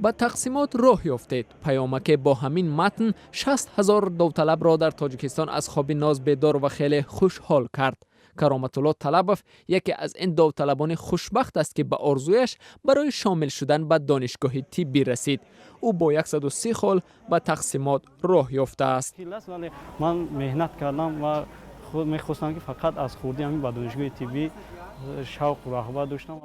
Ба тақсимот роҳ ёфтед. Паёмаке бо ҳамин матн 60 000 довталабро дар Тоҷикистон аз хоби ноз бедор ва хеле хушҳол кард. Кароматулло Талабов яке аз ин довталабони хушбахт аст, ки ба орзуяш барои шомил шудан ба донишгоҳи тиббӣ расид. Ӯ бо 130 хол ба тақсимот роҳ ёфтааст. Вале ман меҳнат кардам ва мехостам, ки фақат аз хурдӣ ҳамин ба донишгоҳи тиббӣ шавқу рағбат доштам.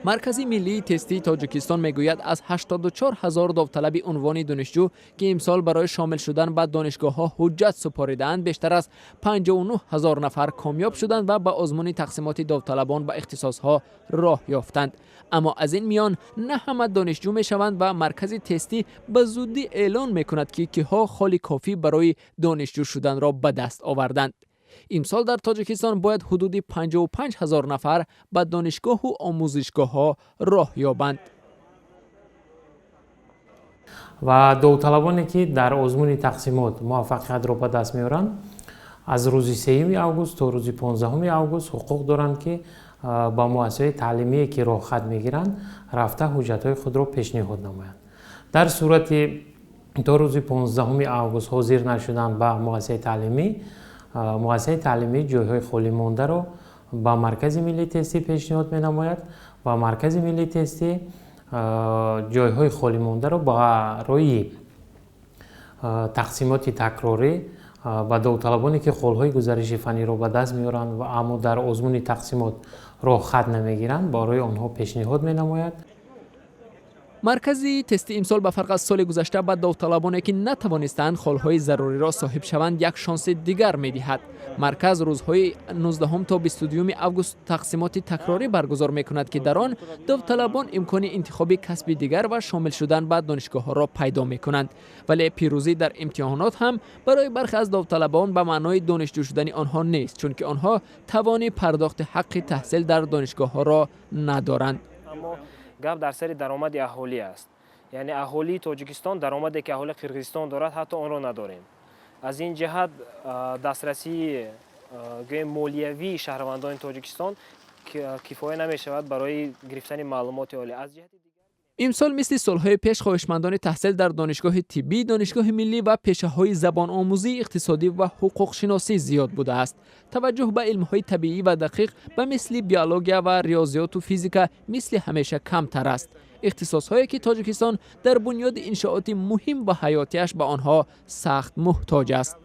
Маркази миллии тестии Тоҷикистон мегӯяд, аз 84 ҳазор довталаби унвони донишҷӯ, ки имсол барои шомил шудан ба донишгоҳҳо ҳуҷҷат супоридаанд, бештар аз 59 ҳазор нафар комёб шуданд ва ба озмуни тақсимоти довталабон ба ихтисосҳо роҳ ёфтанд. Аммо аз ин миён на ҳама донишҷӯ мешаванд ва маркази тестӣ ба зуддӣ эълон мекунад, ки киҳо холи кофӣ барои донишҷӯ шуданро ба даст оварданд. Имсол дар Тоҷикистон бояд ҳудуди 55 ҳазор нафар ба донишгоҳу омӯзишгоҳҳо роҳ ёбанд. Ва довталабоне, ки дар озмуни тақсимот муваффақиятро ба даст меоранд, аз рӯзи 3 август то рӯзи 15 август ҳуқуқ доранд, ки ба муассисаҳои таълимие, ки роҳхат мегиранд, рафта, ҳуҷҷатҳои худро пешниҳод намоянд. Дар сурати то рӯзи 15 август ҳозир нашудан ба муассисаи таълимӣ, муассисаи таълимӣ ҷойҳои холӣ мондаро ба Маркази миллии тестӣ пешниҳод менамояд ва Маркази миллии тестӣ ҷойҳои холӣ мондаро барои тақсимоти такрорӣ ба довталабоне, ки холҳои гузариши фанниро ба даст меоранд, аммо дар озмуни тақсимот роҳхат намегиранд, барои онҳо пешниҳод менамояд. Маркази тести имсол, ба фарқ аз соли гузашта, ба довталабоне, ки натавонистанд холҳои заруриро соҳиб шаванд, як шонси дигар медиҳад. Марказ рӯзҳои 19 то 22 август тақсимоти такрорӣ баргузор мекунад, ки дар он довталабон имкони интихоби касби дигар ва шомил шудан ба донишгоҳҳоро пайдо мекунанд. Вале пирӯзӣ дар имтиҳонот ҳам барои бархе аз довталабон ба маънои донишҷӯ шудани онҳо нест, чунки онҳо тавони пардохти ҳаққи таҳсил дар донишгоҳҳоро надоранд. Гап дар сари даромади аҳолӣ аст, яъне аҳолии Тоҷикистон даромаде, ки аҳолии Қирғизистон дорад, ҳатто онро надорем. Аз ин ҷиҳат дастрасии, гӯем, молиявии шаҳрвандони Тоҷикистон кифоя намешавад барои гирифтани маълумоти олӣ. Аз ҷиҳати Имсол, мисли солҳои пеш, хоҳишмандони таҳсил дар донишгоҳи тиббӣ, донишгоҳи миллӣ ва пешаҳои забономӯзӣ, иқтисодӣ ва ҳуқуқшиносӣ зиёд будааст. Таваҷҷӯҳ ба илмҳои табиӣ ва дақиқ, ба мисли биология ва риёзиёту физика, мисли ҳамеша камтар аст, ихтисосҳое, ки Тоҷикистон дар бунёди иншооти муҳим ва ҳаётиаш ба онҳо сахт муҳтоҷ аст.